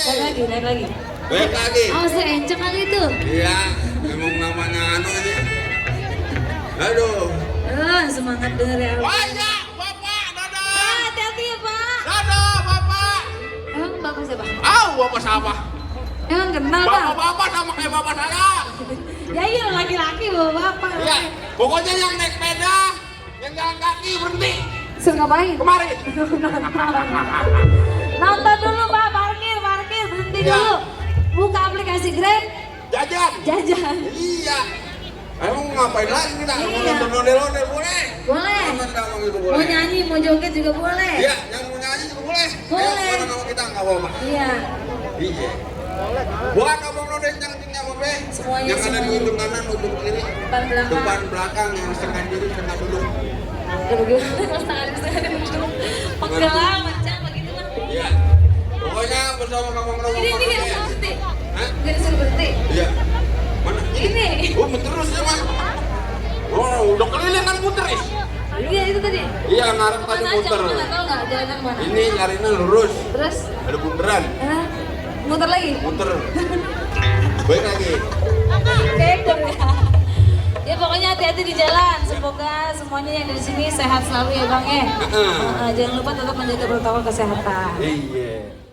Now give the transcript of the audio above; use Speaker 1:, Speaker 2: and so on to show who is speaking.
Speaker 1: naik lagi.
Speaker 2: Baik lagi.
Speaker 1: Oh, encok kali itu.
Speaker 2: Iya, memang namanya anu ini. Aduh.
Speaker 1: Semangat denger ya.
Speaker 2: Wah, ya, Bapak, dadah.
Speaker 1: Hati-hati ya, Pak.
Speaker 2: Dadah, Bapak.
Speaker 1: Emang Bapak siapa?
Speaker 2: Bapak siapa?
Speaker 1: Emang kenal, Pak?
Speaker 2: Bapak sama kayak bapak saya.
Speaker 1: Ya iya, laki-laki Bapak.
Speaker 2: Iya, pokoknya yang naik sepeda, yang jalan kaki berhenti.
Speaker 1: Suruh ngapain?
Speaker 2: Kemari.
Speaker 1: Nonton dulu, Pak. Parkir, berhenti
Speaker 2: Iya.
Speaker 1: dulu. Buka aplikasi Grab,
Speaker 2: Jajan.
Speaker 1: jajan.
Speaker 2: Iya. Emang ngapain lagi kita? Mau
Speaker 1: Iya.
Speaker 2: nonton ondel-ondel boleh?
Speaker 1: Boleh.
Speaker 2: Nonton dong itu
Speaker 1: Mau
Speaker 2: boleh.
Speaker 1: nyanyi, mau joget juga boleh.
Speaker 2: Iya, yang mau nyanyi juga boleh.
Speaker 1: Boleh.
Speaker 2: Ayo, mana nama kita nggak apa-apa.
Speaker 1: Iya.
Speaker 2: Iya. Buat abang noden yang tinggal apa?
Speaker 1: Semuanya,
Speaker 2: Yang ada di
Speaker 1: semuanya.
Speaker 2: ujung kanan, ujung kiri.
Speaker 1: Depan belakang.
Speaker 2: Depan belakang yang setengah diri, setengah duduk.
Speaker 1: Ya bagaimana? Setengah dulu. Pegel amat, Cang, begitu mah.
Speaker 2: Iya. Pokoknya bersama Kakang Romo.
Speaker 1: Ini yang suruh berhenti.
Speaker 2: Hah?
Speaker 1: Gak disuruh berhenti.
Speaker 2: Iya. Mana?
Speaker 1: Ini.
Speaker 2: Oh, terus ya, Mas. Oh, udah keliling kan muter, Is.
Speaker 1: Iya, itu tadi.
Speaker 2: Iya, ngarep tadi
Speaker 1: Mana
Speaker 2: muter.
Speaker 1: Cang, mana tahu nggak jalan yang mana?
Speaker 2: Ini nyarinya lurus.
Speaker 1: Terus?
Speaker 2: Ada bundaran.
Speaker 1: Muter lagi?
Speaker 2: Muter. Baik lagi.
Speaker 1: Kekor ya. Ya pokoknya hati-hati di jalan. Semoga semuanya yang dari sini sehat selalu ya Bang ya. Jangan lupa tetap menjaga protokol kesehatan.
Speaker 2: Iya.